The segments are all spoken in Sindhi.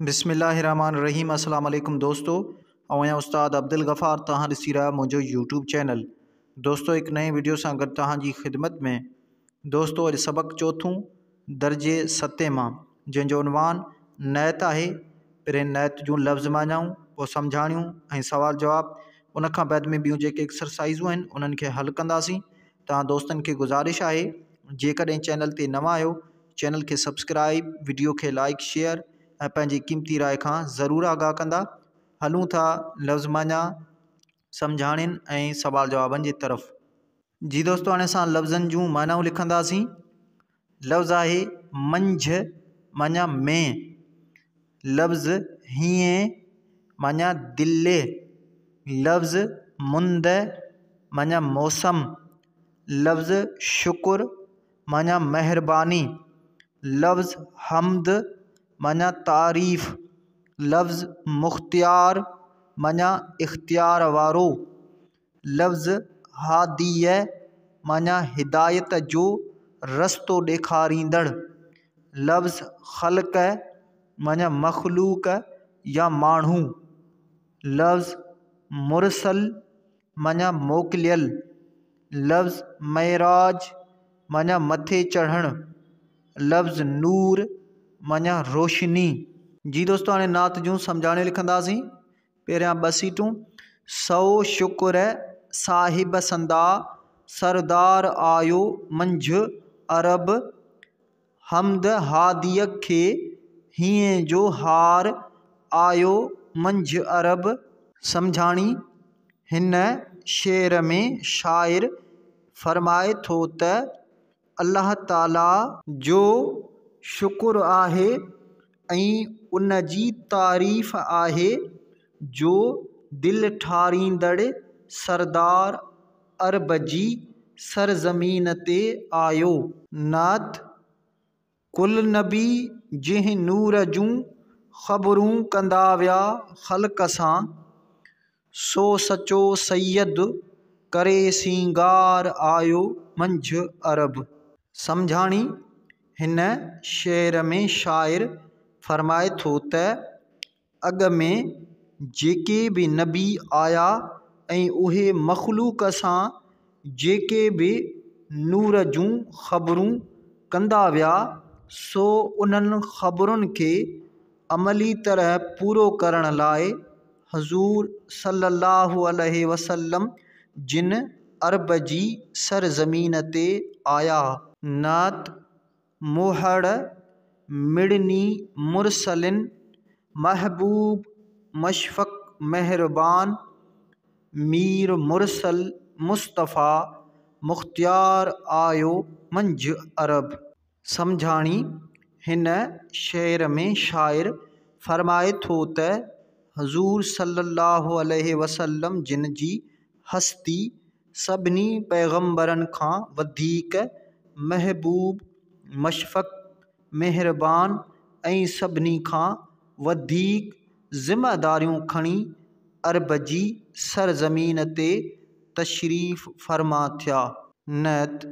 بسم الله الرحمن الرحيم السلام عليڪم دوستو آئون آهيان استاد عبدالغفار توهان ڏسي رهيا منهنجو يوٽيوب چينل دوستو هڪ نئين وڊيو سان گڏ توهان جي خدمت ۾ دوستو اڄ سبق چوٿون درجي ستين مان جنهن جو عنوان نعت آهي پهرين نعت جون لفظ معنائون پوء سمجهاڻيون ۽ سوال جواب ان کان بعد ۾ ٻيون جيڪي ايڪسرسائزون آهن انهن کي حل ڪنداسين توهان دوستن کي گذارش آهي جيڪڏهن چينل تي نوان آهيو چينل کي سبسڪرائب وڊيو کي لائڪ شيئر ۽ پنهنجي قيمتي راء کان ضرور آگاهه ڪندا. هلون ٿا لفظ معنيٰ سمجهاڻين ۽ سوال جوابن جي طرف. جي دوستو هاڻي اسان لفظن جون معنائون لکنداسين. لفظ آهي منجهه معنيٰ ۾، لفظ هينئين معنيٰ دل، لفظ مند معنيٰ موسم، لفظ شڪر معنيٰ مهرباني، لفظ حمد معنيٰ تعريف، لفظ مختيار معنيٰ اختيار وارو، لفظ هاديء معنيٰ هدايت جو رستو ڏيکاريندڙ، لفظ خلق معنيٰ مخلوق يا ماڻهو، لفظ مرسل معنيٰ موڪليل، لفظ معراج معنيٰ مٿي چڙهڻ، لفظ نور معنيٰ روشني. جي دوستو هاڻي نعت جون سمجهاڻيون لکنداسين. پهريان ٻه سيٽون، سو شڪر صاحب سندا، سردار آيو منجهه عرب، حمد هاديء کي هينئين جو هار آيو منجهه عرب. سمجهاڻي، هن شعر ۾ شاعر فرمائي ٿو ته الله تعاليٰ جو شڪر آهي ۽ ان جي تعريف آهي جو دل ٺاريندڙ سردار عرب جي سرزمين تي آيو. نعت، ڪل نبي جنهن نور جون خبرون ڪندا ويا خلق سان، سو سچو سيد ڪري سينگار آيو منجهه عرب. سمجهاڻي، هن شعر ۾ شاعر فرمائي ٿو ته اڳ ۾ جيڪي به نبي آيا ۽ اهي مخلوق سان جيڪي به نور جون خبرون ڪندا ويا سو انهن خبرن کي عملي طرح پورو ڪرڻ لاء حضور صلي الله عليه وسلم جن عرب جي سرزمين تي آيا. نعت، موهڙ مڙني مرسلين، محبوب مشفق مهربان، مير مرسل مصطفيٰ، مختيار آيو منجهه عرب. سمجهاڻي، هن شعر ۾ شاعر فرمائي ٿو ته حضور صلي الله عليه وسلم جن جي هستي سڀني پيغمبرن کان وڌيڪ محبوب، مشفق، مهربان ۽ سڀني کان وڌيڪ ذميداريون کڻي عرب جي سرزمين تي تشريف فرما ٿيا. نعت،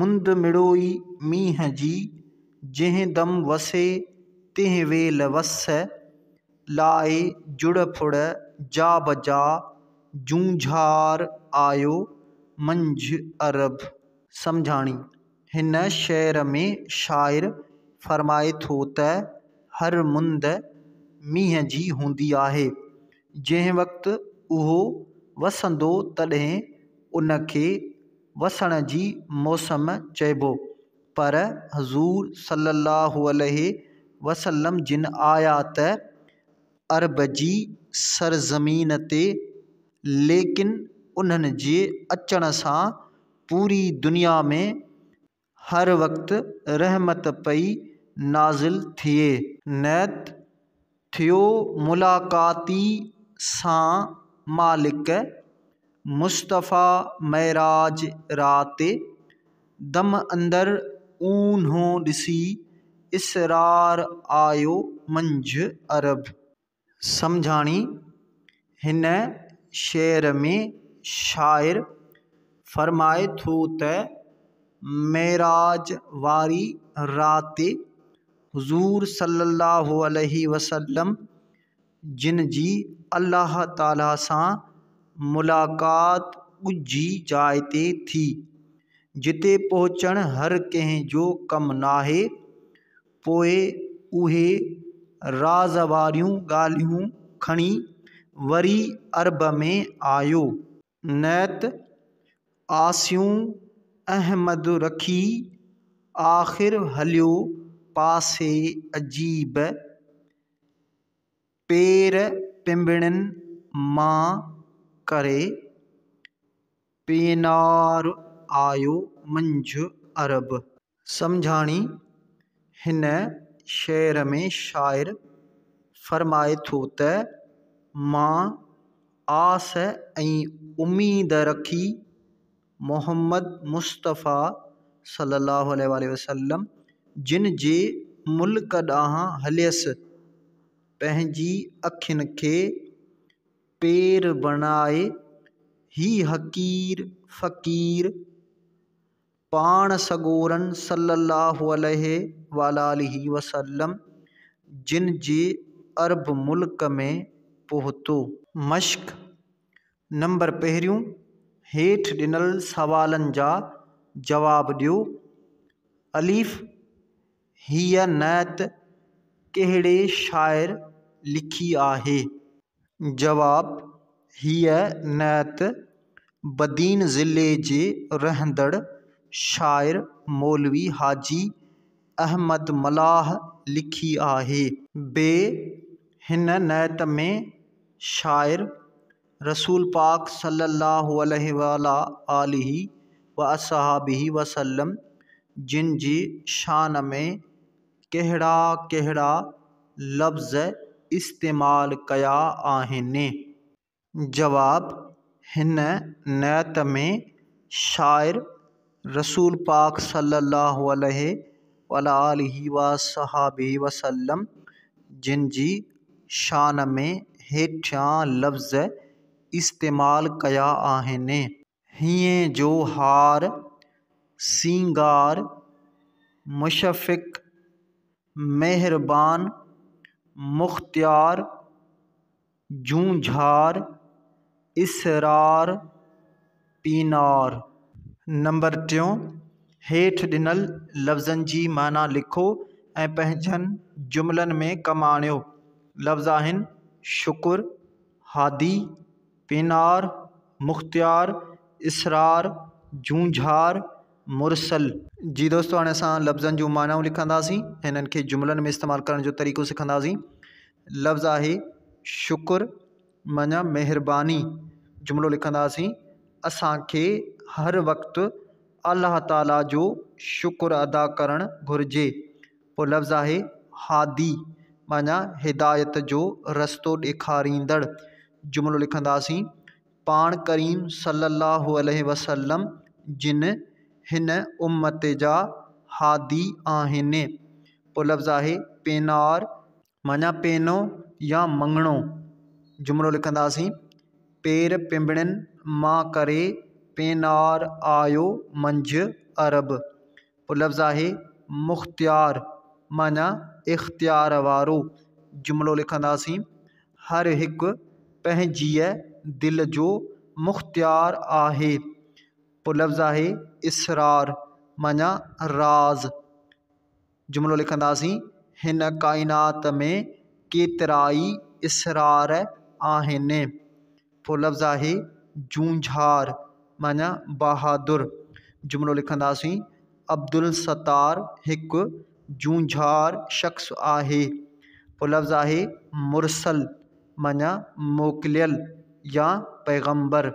مند مڙوئي مينهن جي، جنهن دم وسي تنهن ويل وس، لائي جڙ ڦڙ جا بجا، جونجهار آيو منجهه عرب. سمجهاڻي، هن شعر ۾ شاعر فرمائي ٿو ته هر مند مينهن جي هوندي آهي، جنهن وقت اهو وسندو تڏهن ان کي وسڻ جي موسم چئبو، پر حضور صلي الله عليه وسلم جن آيا ته عرب جي سرزمين تي، ليڪن انهن جي اچڻ سان پوري دنيا ۾ هر وقت رحمت پئي نازل ٿئي. نعت، ٿيو ملاقاتي سان مالڪ، مصطفيٰ معراج رات، دم اندر اونهو ڏسي، اسرار آيو منجهه عرب. سمجهاڻي، هن شعر ۾ شاعر فرمائي ٿو ته معراج واري رات حضور صلي الله عليه وسلم جن جي الله تعاليٰ سان ملاقات ڳجهي جاء تي ٿي، جتي پهچڻ هر ڪنهن جو ڪم ناهي. پوء اهي راز واريون ڳالهيون کڻي وري عرب ۾ آيو. نعت آسيون احمد رکي، آخر هليو پاسي عجيب، پير پنبڻين مان ڪري، پينار آيو منجهه عرب. سمجهاڻي، هن شعر ۾ شاعر فرمائي ٿو ته مان آس ۽ اميد رکي محمد مصطفيٰ صلي الله عليه واٰله وسلم جن جي ملڪ ڏانهن هليس، پنهنجي اکين کي پير بڻائي هي حقير فقير پاڻ سڳورن صلي الله عليه واٰله وسلم جن جي عرب ملڪ ۾ پهتو. مشق نمبر پهريون، هيٺ ڏنل سوالن جا جواب ڏيو. الف، هيء نعت ڪهڙي شاعر لکي آهي؟ جواب، هيء نعت بدين ضلعي جي رهندڙ شاعر مولوي حاجي احمد ملاح لکي آهي. ب، هن نعت ۾ شاعر رسول پاڪ صلي الله عليه وعلي آله واصحابه وسلم جن جي شان ۾ ڪهڙا ڪهڙا لفظ استعمال ڪيا آهن؟ جواب، هن نعت ۾ شاعر رسول پاڪ صلي الله عليه وعلي آله واصحابه وسلم جن جي شان ۾ هيٺيان لفظ استعمال ڪيا آهن. هينئين جو هار، سينگار، مشفق، مهربان، مختيار، جونجهار، اسرار، پينار. نمبر ٽيون، هيٺ ڏنل لفظن جي معنيٰ لکو ۽ پنهنجن جملن ۾ ڪم آڻيو. لفظ آهن، شڪر، هادي، پينار، مختيار، اسرار، جونجهار، مرسل. جي دوستو هاڻي اسان لفظن جون معنائون لکنداسين هنن کي جملن ۾ استعمال ڪرڻ جو طريقو سکنداسين. لفظ آهي شڪر معنيٰ مهرباني جملو لکنداسين اسان کي هر وقت الله تعاليٰ جو شڪر ادا ڪرڻ گهرجي. پوء لفظ آهي هادي معنيٰ هدايت جو رستو ڏيکاريندڙ. جملو لکنداسين، پاڻ ڪريم صلي الله عليه وسلم جن هن امت جا هادي آهن. پوء لفظ آهي پينار معنيٰ پينو يا مڱڻو. جملو لکنداسين، پير پنبڻين مان ڪري پينار آيو منجهه عرب. پوء لفظ آهي مختيار معنيٰ اختيار وارو. جملو لکنداسين، هر هڪ پنهنجيء دل جو مختيار آهي. پوء لفظ آهي اسرار معنيٰ راز. جملو لکنداسين، هن ڪائنات ۾ ڪيترائي اسرار آهن. پوء لفظ آهي جونجهار معنيٰ بهادر. جملو لکنداسين، عبدالستار هڪ جونجهار شخص آهي. پوء لفظ آهي مرسل معنيٰ موڪليل يا پيغمبر.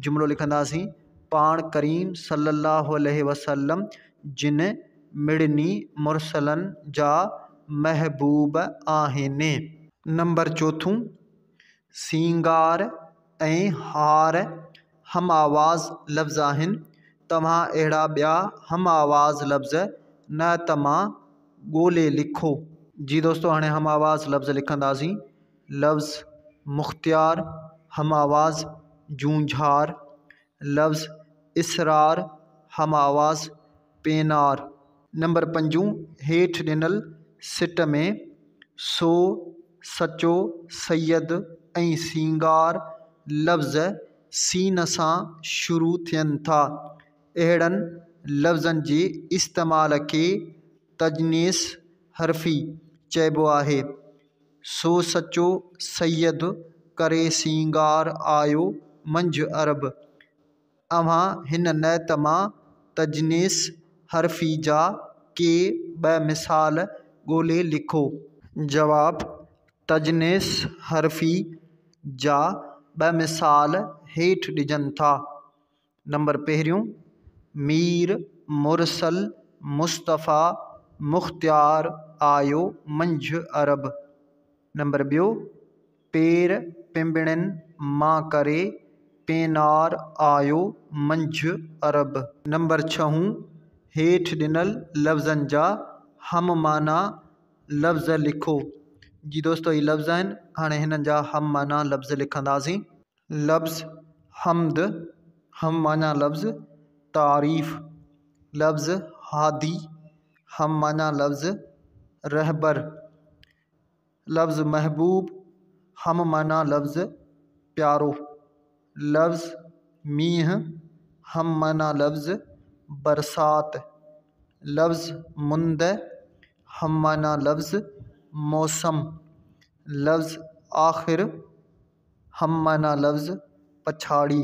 جملو لکنداسين، پاڻ ڪريم صلي الله عليه وسلم جن مڙني مرسلن جا محبوب آهن. نمبر چوٿون، سينگار ۽ هار هم آواز لفظ آهن. توهان اهڙا ٻيا هم آواز لفظ نعت مان ڳولي لکو. جي دوستو هاڻي هم آواز لفظ لکنداسين. لفظ مختيار هم آواز جونجهار، لفظ اسرار هم آواز پينار. نمبر پنجون، هيٺ ڏنل سٽ ۾ سو، سچو، سيد ۽ سينگار لفظ سين سان شروع ٿين ٿا. اهڙن لفظن جي استعمال کي تجنيس حرفي چئبو آهي. سو سچو سيد ڪري سينگار آيو منجهه عرب. اوهان هن نعت مان تجنيس حرفي جا ڪي ٻه مثال ڳولي لکو. جواب، تجنيس حرفي جا ٻه مثال هيٺ ڏجن ٿا. نمبر پهريون، مير مرسل مصطفيٰ مختيار آيو منجهه عرب. نمبر ٻيو، پير پنبڻين مان ڪري پينار آيو منجهه عرب. نمبر ڇهون، هيٺ ڏنل لفظن جا هم معنيٰ لفظ لکو. جي دوستو هي لفظ آهن هاڻي هنن جا هم معنيٰ لفظ لکنداسين. لفظ حمد، هم معنيٰ لفظ تعريف. لفظ هادي، هم معنيٰ لفظ رهبر. لفظ محبوب، هم معنيٰ لفظ پيارو. لفظ مينهن، هم معنيٰ لفظ برسات. لفظ مند، هم معنيٰ لفظ موسم. لفظ آخر، هم معنيٰ لفظ پڇاڙي.